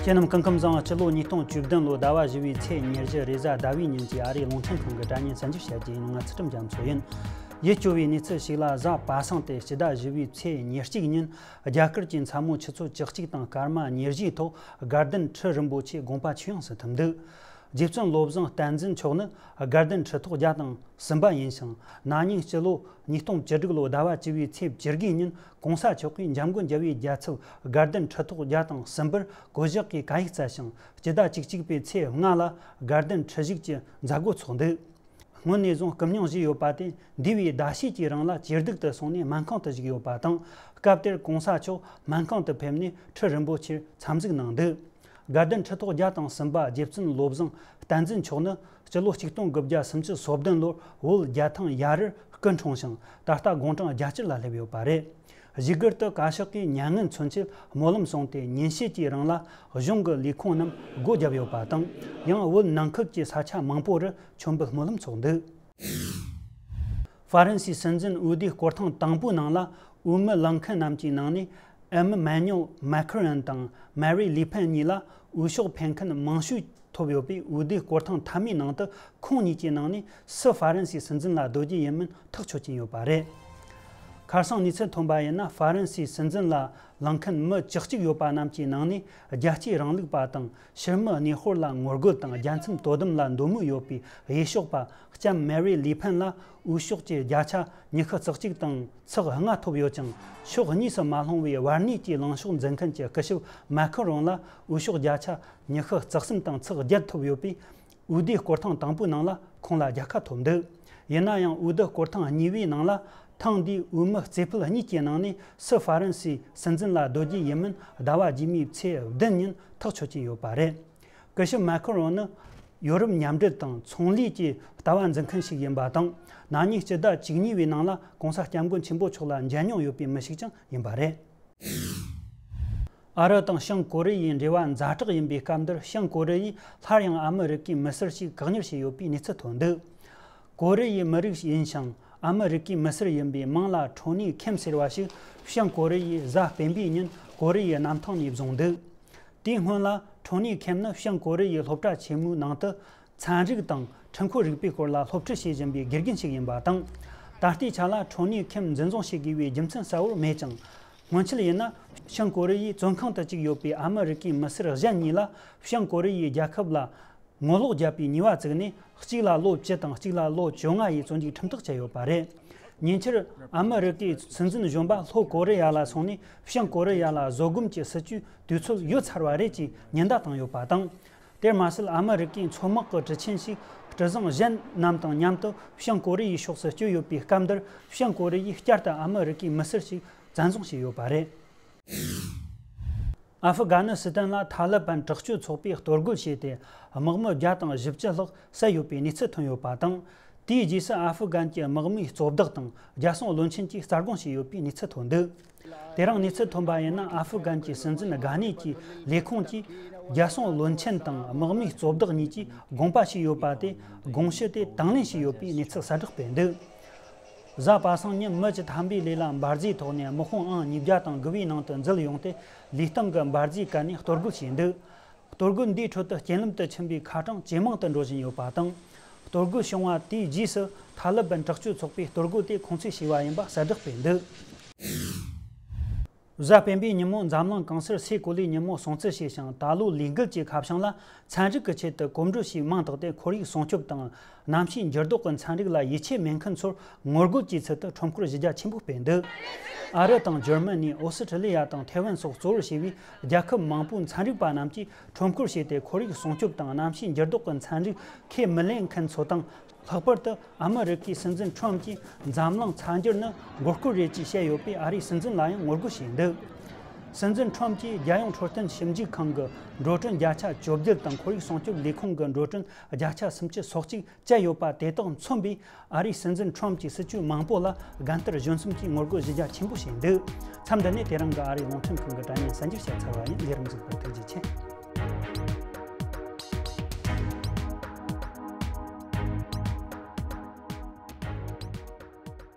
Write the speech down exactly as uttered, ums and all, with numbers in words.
ཁྱེད་རྣམས་སྐུ་ཁམས་བཟང་། སྤྱི་ལོ་ཉིས་སྟོང་བཅུ་བདུན་ལོའི་ཟླ་བ་བཞི་བའི་ཚེས་ཉེར་བཞི་རེས་གཟའ་ཟླ་བའི་ཉིན་གྱི་ཨ་རིའི་རླུང་འཕྲིན་ཁང་གི་དྲ་བརྙན་གསར་འགྱུར་བཤད་རྒྱུ་ཡིན། ང་ཚུལ་ཁྲིམས་རྒྱ་མཚོ་ཡིན། ཡིད་སྐྱོ་བའི་གནས་ཚུལ་ཞིག་ལ། གཟའ་པ་སངས་ཏེ་སྤྱི་ཟླ་བཞི་བའི་ཚེས་ཉེར་གཅིག་ཉིན་རྒྱ་གར་གྱི་མཚན་མོ་ཆུ་ཚོད་བཅུ་གཅིག་དང་སྐར་མ་ཉེར་བཞིའི་ཐོག་དགའ་ལྡན་ཁྲི་རིན་པོ་ཆེ་དགོངས་པ་ཆོས་དབྱིངས་སུ་ཐིམ་འདུག་རྗེ་བཙུན་བློ་བཟང་བསྟན་འཛིན་མཆོག་ནི་དགའ་ལྡན་ཁྲི་ཐོག་བརྒྱ་དང་གསུམ་པ་ཡིན་ཞིང་། ན་ནིང་སྤྱི་ལོ་ཉིས་སྟོང་བཅུ་དྲུག་ལོའི་ཟླ་བ་བཅུ་བའི་ཚེས་བཅུ་དགུའི་ཉིན་གོང་ས་མཆོག་གིས་འཇམ་མགོན་རྒྱལ་བའི་རྒྱལ་ཚབ་དགའ་ལྡན་ཁྲི་ཐོག་བརྒྱ་དང་གསུམ་པར་གོད་བཞག་གི་བཀའ་ཡིག་བསྩལ་ཞིང་། སྤྱི་ཟླ་བཅུ་གཅིག་པའི་ཚེས་ལྔ་ལ་དགའ་ལྡན་ཁྲི་བཞུགས་ཀྱི་མཛད་སྒོ་ཚོགས་འདུག་སྔོན་ནས་བཟུང་སྐུ་མྱོང་བཞེས་ཡོད་པ་དེ་འདས་པའི་ཟླ་ཤས་ཀྱི་རིང་ལ་ཇེ་སྡུག་ཏུ་སོང་ནས་སྨན་ཁང་དུ་བཞུགས་ཡོད་པ་དང་། སྐབས་དེར་གོང་ས་མཆོག་སྨན་ཁང་དུ་ཕེབས་ནས་ཁྲི་རིན་པོ་ཆེར་འཚམས་གཟིགས་གནང་འདུག་དགའ་ལྡན་ཁྲི་ཐོག་བརྒྱ་དང་གསུམ་པ་རྗེ་བཙུན་བློ་བཟང་བསྟན་འཛིན་མཆོག་ནི་སྤྱི་ལོ་ཆིག་སྟོང་དགུ་བརྒྱ་སུམ་ཅུ་སོ་བདུན་ལོར་བོད་རྒྱལ་ཐང་ཡ་རུར་སྐུ་འཁྲུངས་ཤིང་། ད་ལྟ་དགུང་གྲངས་བརྒྱད་ཅུ་ལ་སླེབས་ཡོད་པ་རེད། བཞུགས་སྒར་དུ་བཀའ་ཤག་གིས་མྱ་ངན་མཚོན་ཆེད་སྨོན་ལམ་གསུངས་ཏེ། ཉིན་ཤས་ཀྱི་རིང་ལ་གཞུང་གི་ལས་ཁུངས་རྣམས་སྒོ་བརྒྱབ་ཡོད་པ་དང་། ཡང་བོད་ནང་ཁུལ་གྱི་ས་ཆ་མང་པོ་རུ་མཆོད་འབུལ་སྨོན་ལམ་ཚོགས་འདུག་ཧྥ་རན་སིའི་སྲིད་འཛིན་འོས་བསྡུའི་སྐོར་ཐེངས་དང་པོའི་ནང་ལ། འོས་མི་ལངས་མཁན་རྣམས་ཀྱི་ནང་ནས་ཨེ་མ་ནུ་ཨེལ་མེ་ཁི་རོན་དང་མེ་རི་ལི་ཕེན་གཉིས་ལ་འོས་ཤོག་འཕེན་མཁན་མང་ཤོས་ཐོབ་ཡོད་པས། འོས་བསྡུའི་སྐོར་ཐེངས་མཐའ་མའི་ནང་དུ་ཁོང་གཉིས་ཀྱི་ནང་ནས་སུ་ཧྥ་རན་སིའི་སྲིད་འཛིན་ལ་སྡོད་རྒྱུ་ཡིན་མིན་ཐག་ཆོད་ཀྱིན་ཡོད་པ་རེད། ཁ་སང་གནས་ཚུལ་ཐོན་པ་ཡིན་ན། ཧྥ་རན་སིའི་སྲིད་འཛིན་ལ་ལངས་མཁན་མི་བཅུ་གཅིག་ཡོད་པ་རྣམས་ཀྱི་ནང་ནས་རྒྱལ་གཅེས་རིང་ལུགས་པ་དང་། ཕྱི་མི་གནས་སྤོར་ལ་ངོ་རྒོལ་དང་། རྒྱལ་མཚམས་དོ་དམ་ལ་འདོད་མོས་ཡོད་པའི་འོས་ཤོག་པ་ལྕམ་མེ་རི་ལི་ཕེན་ལ་འོས་ཤོག་གི་བརྒྱ་ཆ་ཉི་ཤུ་རྩ་གཅིག་དང་ཚེག་ལྔ་ཐོབ་ཡོད་ཅིང་། ཕྱོགས་གཉིས་སུ་མ་ལྷུང་བའི་བར་གནས་ཀྱི་ལངས་ཕྱོགས་འཛིན་མཁན་གྱི་སྐུ་ཞབས་མེ་ཁི་རོན་ལ་འོས་ཤོག་བརྒྱ་ཆ་ཉི་ཤུ་རྩ་གསུམ་དང་ཚེག་བརྒྱད་ཐོབ་ཡོད་པས། འོས་བསྡུའི་སྐོར་ཐེངས་དང་པོའི་ནང་ལ་ཁོང་ལ་རྒྱལ་ཁ་ཐོབ་འདུག་ཡིན་ན་ཡང་། འོས་བསྡུ་སྐོར་ཐེངས་གཉིས་པའི་ནང་ལ་ཐེངས་འདིའི་འོས་མི་རྩེ་ཕུད་གཉིས་ཀྱི་ནང་ནས་སུ་ཧྥ་རན་སིའི་སྲིད་འཛིན་ལ་སྡོད་རྒྱུ་ཡིན་མིན་ཟླ་བ་རྗེས་མའི་ཚེས་བདུན་ཉིན་ཐག་ཆོད་ཀྱི་ཡོད་པ་རེད། སྐུ་ཞབས་མེ་ཁི་རོན་ནི་ཡོ་རོབ་མཉམ་འབྲེལ་དང་ཚོང་ལས་ཀྱི་ལྟ་བ་འཛིན་མཁན་ཞིག་ཡིན་པ་དང་། ན་ནིང་སྤྱི་ཟླ་བཅུ་གཉིས་པའི་ནང་ལ་གོང་ས་སྐྱབས་མགོན་ཆེན་པོ་མཆོག་ལ་མཇལ་མྱོང་ཡོད་པའི་མི་ཞིག་ཀྱང་ཡིན་པ་རེད། ཨ་རི་དང་བྱང་ཀོ་རི་ཡའི་འབྲེལ་བ་ཛ་དྲག་ཡིན་པའི་སྐབས་འདིར། བྱང་ཀོ་རི་ཡས་སླར་ཡང་ཨ་མི་རི་ཀའི་མི་སེར་ཞིག་བཀག་ཉར་བྱས་ཡོད་པའི་གནས་ཚུལ་ཐོན་འདུག་ཀོ་རི་ཡའི་མི་རིགས་ཡིན་ཞིང་། ཨ་མི་རི་ཀའི་མི་སེར་ཡིན་པའི་མིང་ལ་ཁྲོ་ནི་ཁེམ་ཟེར་བ་ཞིག་བྱང་ཀོ་རི་ཡས་གཟའ་སྤེན་པའི་ཉིན་ཀོ་རི་ཡའི་གནམ་ཐང་ནས་བཟུང་འདུག་དེའི་སྔོན་ལ། ཁྲོ་ནི་ཁེམ་ནི་བྱང་ཀོ་རི་ཡའི་སློབ་གྲྭ་ཆེན་མོའི་ནང་དུ་ཚན་རིག་དང་འཕྲུལ་འཁོར་རིག་པའི་སྐོར་ལ་སློབ་ཁྲིད་བྱེད་བཞིན་པའི་དགེ་རྒན་ཞིག་ཡིན་པ་དང་། ད་ལྟའི་ཆ་ལ་ཁྲོ་ནི་ཁེམ་འཛིན་བཟུང་བྱེད་དགོས་པའི་རྒྱུ་མཚན་གསལ་བོར་མེད་ཅིང་། སྔོན་ཆད་ཡིན་ན། བྱང་ཀོ་རི་ཡའི་བཙོན་ཁང་དུ་བཅུག་ཡོད་པའི་ཨ་མི་རི་ཀའི་མི་སེར་གཞན་གཉིས་ལ་བྱང་ཀོ་རི་ཡའི་རྒྱལ་ཁབ་ལ་ངོ་ལོག་བརྒྱབ་པའི་ཉེས་པ་བཙུགས་ནས། གཅིག་ལ་ལོ་བཅུ་དང་གཅིག་ལ་ལོ་བཅོ་ལྔ་ཡི་བཙོན་འཇུག་ཁྲིམས་ཐག་བཅད་ཡོད་པ་རེད། ཉེ་ཆར་ཨ་མི་རི་ཀའི་སྲིད་འཛིན་གཞོན་པ་ལྷོ་ཀོ་རི་ཡ་ལ་སོང་ནས། བྱང་ཀོ་རི་ཡ་ལ་བཟོད་སྒོམ་གྱི་སྲིད་ཇུས་དུས་ཚོད་ཡོལ་ཚར་བ་རེད་ཅེས་ཉེན་བརྡ་བཏང་ཡོད་པ་དང་། དེར་མ་ཟད། ཨ་མི་རི་ཀའི་མཚོ་དམག་གི་གྲུ་ཆེན་ཞིག་གྲུ་གཟིངས་གཞན་རྣམས་དང་མཉམ་དུ་བྱང་ཀོ་རི་ཡའི་ཕྱོགས་སུ་བསྐྱོད་ཡོད་པའི་སྐབས་འདིར། བྱང་ཀོ་རི་ཡས་བསྐྱར་དུ་ཨ་མི་རི་ཀའི་མི་སེར་ཞིག་བཙན་བཟུང་བྱས་ཡོད་པ་རེད། ཨ་ཧྥུ་གྷ་ནི་སི་ཐན་ལ་ཐ་ལི་བན་དྲག་སྤྱོད་ཚོགས་པས་གཏོར་རྒོལ་བྱས་ཏེ། དམག་མི་བརྒྱ་དང་བཞི་བཅུ་ལྷག་བསད་ཡོད་པའི་གནས་ཚུལ་ཐོན་ཡོད་པ་དང་། དེའི་རྗེས་སུ་ཨ་ཧྥུ་གྷན་གྱི་དམག་མིའི་གཙོ་བདག་དང་རྒྱལ་སྲུང་བློན་ཆེན་གྱིས་རྩ་དགོངས་བྱས་ཡོད་པའི་གནས་ཚུལ་ཐོན་འདུག་དེ་རིང་གནས་ཚུལ་ཐོན་པ་ཡིན་ན། ཨ་ཧྥུ་གྷན་གྱི་སྲིད་འཛིན་རྒན་གནས་ཀྱི་ལས་ཁུངས་ཀྱིས་རྒྱལ་སྲུང་བློན་ཆེན་དང་དམག་མིའི་གཙོ་བདག་གཉིས་ཀྱིས་དགོངས་པ་ཞུས་ཡོད་པ་དེ། དགོངས་ཞུ་དེ་དང་ལེན་བྱས་ཡོད་པའི་གནས་ཚུལ་གསལ་བསྒྲགས་སྤེལ་འདུག་གཟའ་པ་སངས་ཉིན་མི་བཅུ་ཐམ་པའི་ལས་ལ་འབར་རྫས་ཐོགས་ནས། དམག་དཔུང་ཨང་ཉིས་བརྒྱ་དང་དགུ་པའི་ནང་དུ་འཛུལ་ཡོང་སྟེ། ལུས་སྟེང་གི་འབར་རྫས་བཀལ་ནས་གཏོར་རྒོལ་བྱས་འདུག་གཏོར་རྒོལ་འདིའི་ཁྲོད་དུ་རྐྱེན་ལམ་དུ་ཕྱིན་པའི་ཁ་གྲངས་ཇེ་མང་དུ་འགྲོ་བཞིན་ཡོད་པ་དང་། གཏོར་རྒོལ་བྱུང་བ་དེའི་རྗེས་སུ། ཐ་ལི་བན་དྲག་སྤྱོད་ཚོགས་པས་གཏོར་རྒོལ་དེ་ཁུངས་སྐྱེལ་བྱས་པ་ཡིན་པ་གསལ་བསྒྲགས་སྤེལ་འདུག་གཟའ་སྤེན་པའི་ཉིན་མོ་འཛམ་གླིང་གང་སར་སའི་གོ་ལའི་ཉིན་མོ་སྲུང་བརྩི་བྱས་ཤིང་། ད་ལོའི་ལས་འགུལ་གྱི་ཁ་བྱང་ལ། ཚན་རིག་གི་ཆེད་དུ་གོམ་བགྲོད་བྱས། མིང་བཏགས་ཏེ། ཁོར་ཡུག་སྲུང་སྐྱོབ་དང་གནམ་གཤིས་འགྱུར་ལྡོག་གི་ཚན་རིག་ལ་ཡིད་ཆེས་མེད་མཁན་ཚོར་ངོ་རྒོལ་གྱི་ཚུལ་དུ་ཁྲོམ་སྐོར་གཞི་རྒྱ་ཆེན་པོ་སྤེལ་འདུག་ཨ་རི་དང་འཇར་མ་ནི། ཨོ་སི་ཁྲི་ལི་ཡ་དང་ཐའེ་ཝན་སོགས་གཙོ་བོར་བྱས་པའི་རྒྱལ་ཁབ་མང་པོའི་ཚན་རིག་པ་རྣམས་ཀྱིས་ཁྲོམ་སྐོར་བྱས་ཏེ། ཁོར་ཡུག་སྲུང་སྐྱོབ་དང་གནམ་གཤིས་འགྱུར་ལྡོག་གི་ཚན་རིག་ཁས་མི་ལེན་མཁན་ཚོ་དང་། ལྷག་པར་དུ་ཨ་མི་རི་ཀའི་སྲིད་འཛིན་ཁྲོམ་གྱིས་འཛམ་གླིང་ཚ་འགྱུར་ནི་མགོ་སྐོར་རེད་ཅེས་བཤད་ཡོད་པས། ཨ་རིའི་སྲིད་འཛིན་ལ་ཡང་ངོ་རྒོལ་བྱས་འདུག་སྲིད་འཛིན་ཁྲོམ་གྱིས་རྒྱལ་ཡོངས་འཕྲོད་བསྟེན་ཞིབ་འཇུག་ཁང་གི་འགྲོ་གྲོན་བརྒྱ་ཆ་བཅོ་བརྒྱད་དང་ཁོར་ཡུག་སྲུང་སྐྱོབ་ལས་ཁུངས་ཀྱི་འགྲོ་གྲོན་བརྒྱ་ཆ་སུམ་ཅུ་སོ་གཅིག་བཅད་ཡོད་པ་དེ་དག་མཚོན་པས། ཨ་རིའི་སྲིད་འཛིན་ཁྲོམ་གྱིས་སྲིད་ཇུས་མང་པོ་ལ་རྒན་དར་གཞོན་གསུམ་གྱིས་ངོ་རྒོལ་གཞི་རྒྱ་ཆེན་པོ་བྱས་འདུག་མཚམས་འདི་ནས་དེ་རིང་གི་ཨ་རིའི་རླུང་འཕྲིན་ཁང་གི་དྲ་བརྙན་གསར་འགྱུར་བཤད་ཚར་བ་ཡིན། ལས་རིམ་གཟིགས་པར་ཐུགས་རྗེ་ཆེ།